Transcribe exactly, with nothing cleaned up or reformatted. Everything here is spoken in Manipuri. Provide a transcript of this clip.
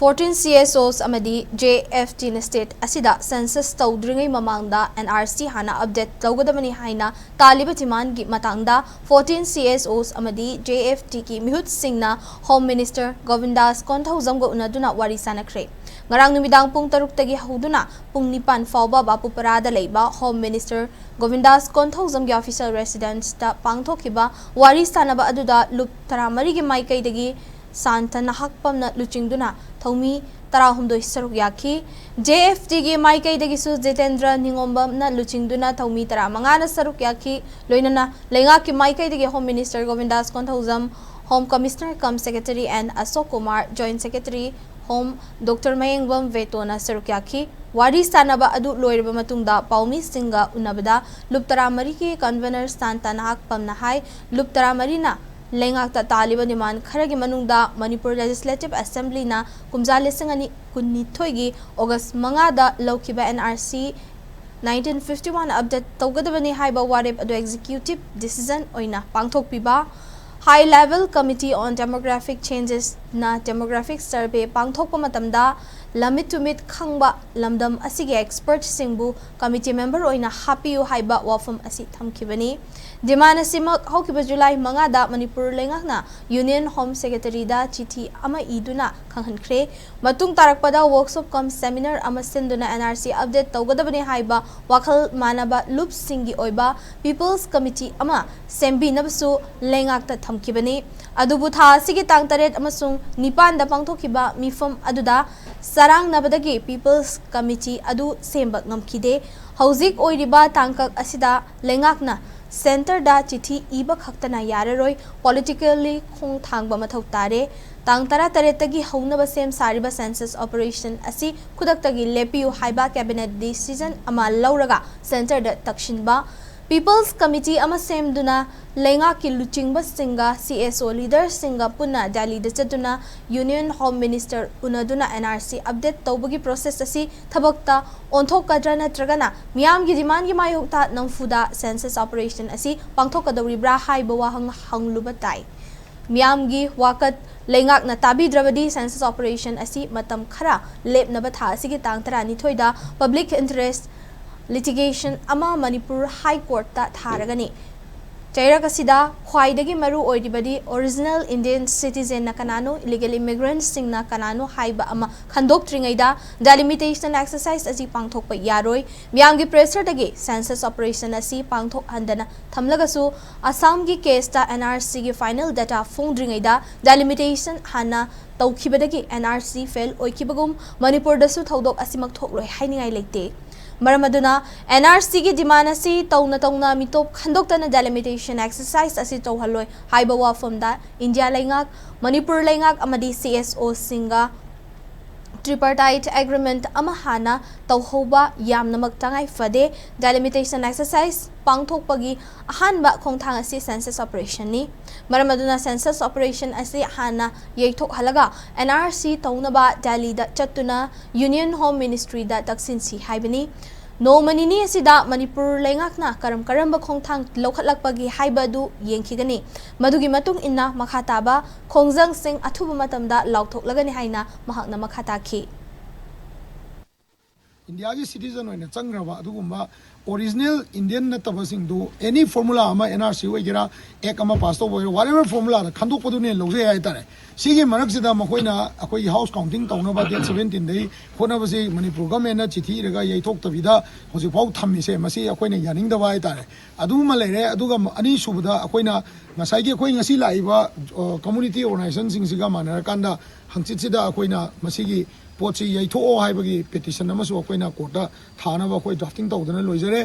ꯐꯣꯔꯇꯤꯟ ꯁꯤ ꯑꯦꯁ ꯑꯣꯁ ꯑꯃꯗꯤ ꯖꯦ ꯑꯦꯐ ꯇꯤꯅ ꯁ꯭ꯇꯦꯠ ꯑꯁꯤꯗ ꯁꯦꯟꯁꯁ ꯇꯧꯗ꯭ꯔꯤꯉꯩ ꯃꯃꯥꯡꯗ ꯑꯦꯟ ꯑꯥꯔ ꯁꯤ ꯍꯥꯟꯅ ꯑꯞꯗꯦꯠ ꯇꯧꯒꯗꯕꯅꯤ ꯍꯥꯏꯅ ꯇꯥꯜꯂꯤꯕ ꯗꯤꯃꯥꯟꯒꯤ ꯃꯇꯥꯡꯗ ꯐꯣꯔꯇꯤꯟ ꯁꯤ ꯑꯦꯁ ꯑꯣꯁ ꯑꯃꯗꯤ ꯖꯦ ꯑꯦꯐ ꯇꯤꯒꯤ ꯃꯤꯍꯨꯠꯁꯤꯡꯅ ꯍꯣꯝ ꯃꯤꯅꯤꯁꯇꯔ ꯒꯣꯕꯤꯟꯗꯥꯁ ꯀꯣꯟꯊꯧꯖꯝꯒ ꯎꯅꯗꯨꯅ ꯋꯥꯔꯤ ꯁꯥꯅꯈ꯭ꯔꯦ꯫ ꯉꯔꯥꯡ ꯅꯨꯃꯤꯗꯥꯡ ꯄꯨꯡ ꯇꯔꯨꯛꯇꯒꯤ ꯍꯧꯗꯨꯅ ꯄꯨꯡ ꯅꯤꯄꯥꯟ ꯐꯥꯎꯕ ꯕꯥꯄꯨꯄꯔꯥꯗ ꯂꯩꯕ ꯍꯣꯝ ꯃꯤꯅꯤꯁꯇꯔ ꯒꯣꯕꯤꯟꯗꯥꯁ ꯀꯣꯟꯊꯧꯖꯝꯒꯤ ꯑꯣꯐꯤꯁꯤꯌꯦꯜ ꯔꯦꯁꯤꯗꯦꯟꯁꯇ ꯄꯥꯡꯊꯣꯛꯈꯤꯕ ꯋꯥꯔꯤ ꯁꯥꯅꯕ ꯑꯗꯨꯗ ꯂꯨꯞ ꯇꯔꯥꯃꯔꯤꯒꯤ ꯃꯥꯏꯀꯩꯗꯒꯤ ꯁꯥꯟꯇ ꯅꯍꯥꯛꯄꯝꯅ ꯂꯨꯆꯤꯡꯗꯨꯅ ꯊꯧꯃꯤ ꯇꯔꯥꯍꯨꯝꯗꯣꯏ ꯁꯔꯨꯛ ꯌꯥꯈꯤ꯫ ꯖꯦ ꯑꯦꯐ ꯇꯤꯒꯤ ꯃꯥꯏꯀꯩꯗꯒꯤꯁꯨ ꯖꯤꯇꯦꯟꯗ꯭ꯔ ꯅꯤꯉꯣꯝꯕꯝꯅ ꯂꯨꯆꯤꯡꯗꯨꯅ ꯊꯧꯃꯤ ꯇꯔꯥꯃꯉꯥꯅ ꯁꯔꯨꯛ ꯌꯥꯈꯤ꯫ ꯂꯣꯏꯅꯅ ꯂꯩꯉꯥꯛꯀꯤ ꯃꯥꯏꯀꯩꯗꯒꯤ home minister Govindas Konthoujam, home commissioner cum secretary N Ashok Kumar, joint secretary home doctor Mayengbam ꯚꯦꯇꯣꯅ ꯁꯔꯨꯛ ꯌꯥꯈꯤ꯫ ꯋꯥꯔꯤ ꯁꯥꯅꯕ ꯑꯗꯨ ꯂꯣꯏꯔꯕ ꯃꯇꯨꯡꯗ ꯄꯥꯎꯃꯤꯁꯤꯡꯒ ꯎꯅꯕꯗ ꯂꯨꯞ ꯇꯔꯥꯃꯔꯤꯒꯤ ꯀꯟꯚꯦꯅꯔ ꯁꯥꯟꯇ ꯅꯍꯥꯛꯄꯝꯅ ꯍꯥꯏ, ꯂꯨꯞ ꯇꯔꯥꯃꯔꯤꯅ ꯂꯩꯉꯥꯛꯇ ꯇꯥꯜꯂꯤꯕ ꯗꯤꯃꯥꯟ ꯈꯔꯒꯤ ꯃꯅꯨꯡꯗ ꯃꯅꯤꯄꯨꯔ ꯂꯦꯖꯤꯁꯂꯦꯇꯤꯚ ꯑꯦꯁꯦꯝꯕ꯭ꯂꯤꯅ ꯀꯨꯝꯖꯥ ꯂꯤꯁꯤꯡ ꯑꯅꯤ ꯀꯨꯟꯅꯤꯊꯣꯏꯒꯤ ꯑꯣꯒꯁ ꯃꯉꯥꯗ ꯂꯧꯈꯤꯕ N R C nineteen fifty one update ꯇꯧꯒꯗꯕꯅꯤ ꯍꯥꯏꯕ ꯋꯥꯔꯦꯞ ꯑꯗꯨ ꯑꯦꯛꯖꯤꯀ꯭ꯌꯨꯇꯤꯚ ꯗꯤꯁꯤꯖꯟ ꯑꯣꯏꯅ ꯄꯥꯡꯊꯣꯛꯄꯤꯕ, High Level Committee on Demographic Changes ꯅ ꯗꯦꯃꯣꯒ꯭ꯔꯥꯐꯤꯛ ꯁꯔꯚꯦ ꯄꯥꯡꯊꯣꯛꯄ ꯃꯇꯝꯗ ꯂꯝꯃꯤꯠ ꯇꯨꯃꯤꯠ ꯈꯪꯕ ꯂꯝꯗꯝ ꯑꯁꯤꯒꯤ ꯑꯦꯛꯁꯄꯔꯠꯁꯤꯡꯕꯨ ꯀꯃꯤꯇꯤ ꯃꯦꯝꯕꯔ ꯑꯣꯏꯅ ꯍꯥꯞꯄꯤꯌꯨ ꯍꯥꯏꯕ ꯋꯥꯐꯝ ꯑꯁꯤ ꯊꯝꯈꯤꯕꯅꯤ꯫ ꯗꯤꯃꯥꯟ ꯑꯁꯤꯃꯛ ꯍꯧꯈꯤꯕ ꯖꯨꯂꯥꯏ ꯃꯉꯥꯗ ꯃꯅꯤꯄꯨꯔ ꯂꯩꯉꯥꯛꯅ ꯌꯨꯅꯤꯌꯟ ꯍꯣꯝ ꯁꯦꯀ꯭ꯔꯦꯇꯔꯤꯗ ꯆꯤꯊꯤ ꯑꯃ ꯏꯗꯨꯅ ꯈꯪꯍꯟꯈ꯭ꯔꯦ꯫ ꯃꯇꯨꯡ ꯇꯥꯔꯛꯄꯗ ꯋꯔꯛꯁꯣꯞ ꯀꯝ ꯁꯦꯃꯤꯅꯥꯔ ꯑꯃ ꯁꯤꯟꯗꯨꯅ ꯑꯦꯟ ꯑꯥꯔ ꯁꯤ ꯑꯞꯗꯦꯠ ꯇꯧꯒꯗꯕꯅꯤ ꯍꯥꯏꯕ ꯋꯥꯈꯜ ꯃꯥꯟꯅꯕ ꯂꯨꯞꯁꯤꯡꯒꯤ ꯑꯣꯏꯕ ꯄꯤꯄꯜꯁ ꯀꯃꯤꯇꯤ ꯑꯃ ꯁꯦꯝꯕꯤꯅꯕꯁꯨ ꯂꯩꯉꯥꯛꯇ ꯊꯝꯈꯤꯕꯅꯤ꯫ ꯑꯗꯨꯕꯨ ꯊꯥ ꯑꯁꯤꯒꯤ ꯇꯥꯡ ꯇꯔꯦꯠ ꯑꯃꯁꯨꯡ ꯅꯤꯄꯥꯟꯗ ꯄꯥꯡꯊꯣꯛꯈꯤꯕ ꯃꯤꯐꯝ ꯑꯗꯨꯗ ꯆꯔꯥꯡꯅꯕꯗꯒꯤ ꯄꯤꯄꯜꯁ ꯀꯃꯤꯇꯤ ꯑꯗꯨ ꯁꯦꯝꯕ ꯉꯝꯈꯤꯗꯦ꯫ ꯍꯧꯖꯤꯛ ꯑꯣꯏꯔꯤꯕ ꯇꯥꯡꯀꯛ ꯑꯁꯤꯗ ꯂꯩꯉꯥꯛꯅ ꯁꯦꯟꯇꯔꯗ ꯆꯤꯊꯤ ꯏꯕ ꯈꯛꯇꯅ ꯌꯥꯔꯔꯣꯏ, ꯄꯣꯂꯤꯇꯤꯀꯦꯜꯂꯤ ꯈꯣꯡꯊꯥꯡꯕ ꯃꯊꯧ ꯇꯥꯔꯦ꯫ ꯇꯥꯡ ꯇꯔꯥꯇꯔꯦꯠꯇꯒꯤ ꯍꯧꯅꯕ ꯁꯦꯝ ꯁꯥꯔꯤꯕ ꯁꯦꯟꯁꯁ ꯑꯣꯄꯔꯦꯁꯟ ꯑꯁꯤ ꯈꯨꯗꯛꯇꯒꯤ ꯂꯦꯞꯄꯤꯌꯨ ꯍꯥꯏꯕ ꯀꯦꯕꯤꯅꯦꯠ ꯗꯤꯁꯤꯖꯟ ꯑꯃ ꯂꯧꯔꯒ ꯁꯦꯟꯇꯔꯗ ꯇꯛꯁꯤꯟꯕ, ꯄꯤꯄꯜꯁ ꯀꯃꯤꯇꯤ ꯑꯃ ꯁꯦꯝꯗꯨꯅ ꯂꯩꯉꯥꯛꯀꯤ ꯂꯨꯆꯤꯡꯕꯁꯤꯡꯒ ꯁꯤ ꯑꯦꯁ ꯑꯣ ꯂꯤꯗꯔꯁꯤꯡꯒ ꯄꯨꯟꯅ ꯗꯦꯜꯂꯤꯗ ꯆꯠꯇꯨꯅ ꯌꯨꯅꯤꯌꯟ ꯍꯣꯝ ꯃꯤꯅꯤꯁꯇꯔ ꯎꯅꯗꯨꯅ ꯑꯦꯟ ꯑꯥꯔ ꯁꯤ ꯑꯞꯗꯦꯠ ꯇꯧꯕꯒꯤ ꯄ꯭ꯔꯣꯁꯦꯁ ꯑꯁꯤ ꯊꯕꯛꯇ ꯑꯣꯟꯊꯣꯛꯀꯗ꯭ꯔꯥ ꯅꯠꯇ꯭ꯔꯒꯅ ꯃꯤꯌꯥꯝꯒꯤ ꯗꯤꯃꯥꯟꯒꯤ ꯃꯥꯌꯣꯛꯇ ꯅꯝꯐꯨꯗ ꯁꯦꯟꯁꯁ ꯑꯣꯄꯔꯦꯁꯟ ꯑꯁꯤ ꯄꯥꯡꯊꯣꯛꯀꯗꯧꯔꯤꯕ꯭ꯔꯥ ꯍꯥꯏꯕ ꯋꯥꯍꯪ ꯍꯪꯂꯨꯕ ꯇꯥꯏ꯫ ꯃꯤꯌꯥꯝꯒꯤ ꯋꯥꯀꯠ ꯂꯩꯉꯥꯛꯅ ꯇꯥꯕꯤꯗ꯭ꯔꯕꯗꯤ ꯁꯦꯟꯁꯁ ꯑꯣꯄꯔꯦꯁꯟ ꯑꯁꯤ ꯃꯇꯝ ꯈꯔ ꯂꯦꯞꯅꯕ ꯊꯥ ꯑꯁꯤꯒꯤ ꯇꯥꯡ ꯇꯔꯥꯅꯤꯊꯣꯏꯗ ꯄꯕ꯭ꯂꯤꯛ ꯏꯟꯇꯔꯦꯁ ꯂꯤꯇꯤꯒꯦꯁꯟ ꯑꯃ ꯃꯅꯤꯄꯨꯔ ꯍꯥꯏ ꯀꯣꯔꯠꯇ ꯊꯥꯔꯒꯅꯤ꯫ ꯆꯩꯔꯛ ꯑꯁꯤꯗ ꯈ꯭ꯋꯥꯏꯗꯒꯤ ꯃꯔꯨ ꯑꯣꯏꯔꯤꯕꯗꯤ ꯑꯣꯔꯤꯖꯤꯅꯦꯜ ꯏꯟꯗꯤꯌꯟ ꯁꯤꯇꯤꯖꯦꯟꯅ ꯀꯅꯥꯅꯣ, ꯏꯂꯤꯒꯦꯜ ꯏꯃꯤꯒ꯭ꯔꯦꯟꯠꯁꯤꯡꯅ ꯀꯅꯥꯅꯣ ꯍꯥꯏꯕ ꯑꯃ ꯈꯟꯗꯣꯛꯇ꯭ꯔꯤꯉꯩꯗ ꯗꯦꯂꯤꯃꯤꯇꯦꯁꯟ ꯑꯦꯛꯁꯔꯁꯥꯏꯁ ꯑꯁꯤ ꯄꯥꯡꯊꯣꯛꯄ ꯌꯥꯔꯣꯏ꯫ ꯃꯤꯌꯥꯝꯒꯤ ꯄ꯭ꯔꯦꯁꯔꯗꯒꯤ ꯁꯦꯟꯁꯁ ꯑꯣꯄꯔꯦꯁꯟ ꯑꯁꯤ ꯄꯥꯡꯊꯣꯛꯍꯟꯗꯅ ꯊꯝꯂꯒꯁꯨ ꯑꯁꯥꯝꯒꯤ ꯀꯦꯁꯇ ꯑꯦꯟ ꯑꯥꯔ ꯁꯤꯒꯤ ꯐꯥꯏꯅꯦꯜ ꯗꯦꯇꯥ ꯐꯣꯡꯗ꯭ꯔꯤꯉꯩꯗ ꯗꯦꯂꯤꯃꯤꯇꯦꯁꯟ ꯍꯥꯟꯅ ꯇꯧꯈꯤꯕꯗꯒꯤ ꯑꯦꯟ ꯑꯥꯔ ꯁꯤ ꯐꯦꯜ ꯑꯣꯏꯈꯤꯕꯒꯨꯝ ꯃꯅꯤꯄꯨꯔꯗꯁꯨ ꯊꯧꯗꯣꯛ ꯑꯁꯤꯃꯛ ꯊꯣꯛꯂꯣꯏ ꯍꯥꯏꯅꯤꯡꯉꯥꯏ ꯂꯩꯇꯦ꯫ ꯃꯔꯝ ꯑꯗꯨꯅ ꯑꯦꯟ ꯑꯥꯔ ꯁꯤꯒꯤ ꯗꯤꯃꯥꯟ ꯑꯁꯤ ꯇꯧꯅ ꯇꯧꯅ ꯃꯤꯇꯣꯞ ꯈꯟꯗꯣꯛꯇꯅ ꯗꯦꯂꯤꯃꯤꯇꯦꯁꯟ ꯑꯦꯛꯁꯔꯁꯥꯏꯁ ꯑꯁꯤ ꯇꯧꯍꯜꯂꯣꯏ ꯍꯥꯏꯕ ꯋꯥꯐꯝꯗ ꯏꯟꯗꯤꯌꯥ ꯂꯩꯉꯥꯛ, ꯃꯅꯤꯄꯨꯔ ꯂꯩꯉꯥꯛ ꯑꯃꯗꯤ ꯁꯤ ꯑꯦꯁ ꯑꯣꯁꯤꯡꯒ ꯇ꯭ꯔꯤꯄꯥꯔꯇꯥꯏꯠ ꯑꯦꯒ꯭ꯔꯤꯃꯦꯟꯠ ꯑꯃ ꯍꯥꯟꯅ ꯇꯧꯍꯧꯕ ꯌꯥꯝꯅꯃꯛ ꯇꯉꯥꯏ ꯐꯗꯦ꯫ ꯗꯦꯂꯤꯃꯤꯇꯦꯁꯟ ꯑꯦꯛꯁꯔꯁꯥꯏꯁ ꯄꯥꯡꯊꯣꯛꯄꯒꯤ ꯑꯍꯥꯟꯕ ꯈꯣꯡꯊꯥꯡ ꯑꯁꯤ ꯁꯦꯟꯁꯁ ꯑꯣꯄꯔꯦꯁꯟꯅꯤ꯫ ꯃꯔꯝ ꯑꯗꯨꯅ ꯁꯦꯟꯁꯁ ꯑꯣꯄꯔꯦꯁꯟ ꯑꯁꯤ ꯍꯥꯟꯅ ꯌꯩꯊꯣꯛꯍꯜꯂꯒ ꯑꯦꯟ ꯑꯥꯔ ꯁꯤ ꯇꯧꯅꯕ ꯗꯦꯜꯂꯤꯗ ꯆꯠꯇꯨꯅ ꯌꯨꯅꯤꯌꯟ ꯍꯣꯝ ꯃꯤꯅꯤꯁꯇ꯭ꯔꯤꯗ ꯇꯛꯁꯤꯟꯁꯤ ꯍꯥꯏꯕꯅꯤ꯫ ꯅꯣꯡꯃ ꯅꯤꯅꯤ ꯑꯁꯤꯗ ꯃꯅꯤꯄꯨꯔ ꯂꯩꯉꯥꯛꯅ ꯀꯔꯝ ꯀꯔꯝꯕ ꯈꯣꯡꯊꯥꯡ ꯂꯧꯈꯠꯂꯛꯄꯒꯦ ꯍꯥꯏꯕꯗꯨ ꯌꯦꯡꯈꯤꯒꯅꯤ꯫ ꯃꯗꯨꯒꯤ ꯃꯇꯨꯡ ꯏꯟꯅ ꯃꯈꯥ ꯇꯥꯕ ꯈꯣꯡꯖꯪꯁꯤꯡ ꯑꯊꯨꯕ ꯃꯇꯝꯗ ꯂꯥꯎꯊꯣꯛꯂꯒꯅꯤ ꯍꯥꯏꯅ ꯃꯍꯥꯛꯅ ꯃꯈꯥ ꯇꯥꯈꯤ꯫ ꯏꯟꯗꯤꯌꯥꯒꯤ ꯁꯤꯇꯤꯖꯟ ꯑꯣꯏꯅ ꯆꯪꯈ꯭ꯔꯕ ꯑꯗꯨꯒꯨꯝꯕ ꯑꯣꯔꯤꯖꯤꯅꯦꯜ ꯏꯟꯗꯤꯌꯟ ꯅꯠꯇꯕꯁꯤꯡꯗꯨ ꯑꯦꯅꯤ ꯐꯣꯔꯃꯨꯂꯥ ꯑꯃ, ꯑꯦꯟ ꯑꯥꯔ ꯁꯤ ꯑꯣꯏꯒꯦꯔꯥ, ꯑꯦꯛ ꯑꯃ ꯄꯥꯁ ꯇꯧꯕ ꯑꯣꯏꯒꯦꯔꯥ, ꯋꯥꯠ ꯑꯦꯚꯔ ꯐꯣꯔꯃꯨꯂꯥꯗ ꯈꯟꯗꯣꯛꯄꯗꯨꯅ ꯍꯦꯟꯅ ꯂꯧꯖꯩ ꯍꯥꯏꯇꯥꯔꯦ꯫ ꯁꯤꯒꯤ ꯃꯔꯛꯁꯤꯗ ꯃꯈꯣꯏꯅ ꯑꯩꯈꯣꯏꯒꯤ ꯍꯥꯎꯁ ꯀꯥꯎꯟꯇꯤꯡ ꯇꯧꯅꯕ ꯗꯦꯠ ꯁꯕꯦꯟꯇꯤꯟꯗꯩ ꯍꯣꯠꯅꯕꯁꯤ ꯃꯅꯤꯄꯨꯔ ꯒꯃꯦꯟꯅ ꯆꯤꯊꯤ ꯏꯔꯒ ꯌꯩꯊꯣꯛꯇꯕꯤꯗ ꯍꯧꯖꯤꯛꯐꯥꯎ ꯊꯝꯃꯤꯁꯦ, ꯃꯁꯤ ꯑꯩꯈꯣꯏꯅ ꯌꯥꯅꯤꯡꯗꯕ ꯍꯥꯏꯇꯥꯔꯦ꯫ ꯑꯗꯨꯃ ꯂꯩꯔꯦ꯫ ꯑꯗꯨꯒ ꯑꯅꯤꯁꯨꯕꯗ ꯑꯩꯈꯣꯏꯅ ꯉꯁꯥꯏꯒꯤ ꯑꯩꯈꯣꯏ ꯉꯁꯤ ꯂꯥꯛꯏꯕ ꯀꯝꯃꯨꯅꯤꯇꯤ ꯑꯣꯔꯒꯅꯥꯏꯖꯦꯁꯟꯁꯤꯡꯁꯤꯒ ꯃꯥꯟꯅꯔꯀꯥꯟꯗ ꯍꯪꯆꯤꯠꯁꯤꯗ ꯑꯩꯈꯣꯏꯅ ꯃꯁꯤꯒꯤ ꯄꯣꯠꯁꯤ ꯌꯩꯊꯣꯛꯑꯣ ꯍꯥꯏꯕꯒꯤ ꯄꯦꯇꯤꯁꯟ ꯑꯃꯁꯨ ꯑꯩꯈꯣꯏꯅ ꯀꯣꯔꯠꯇ ꯊꯥꯅꯕ ꯑꯩꯈꯣꯏ ꯗ꯭ꯔꯥꯐꯇꯤꯡ ꯇꯧꯗꯅ ꯂꯣꯏꯖꯔꯦ꯫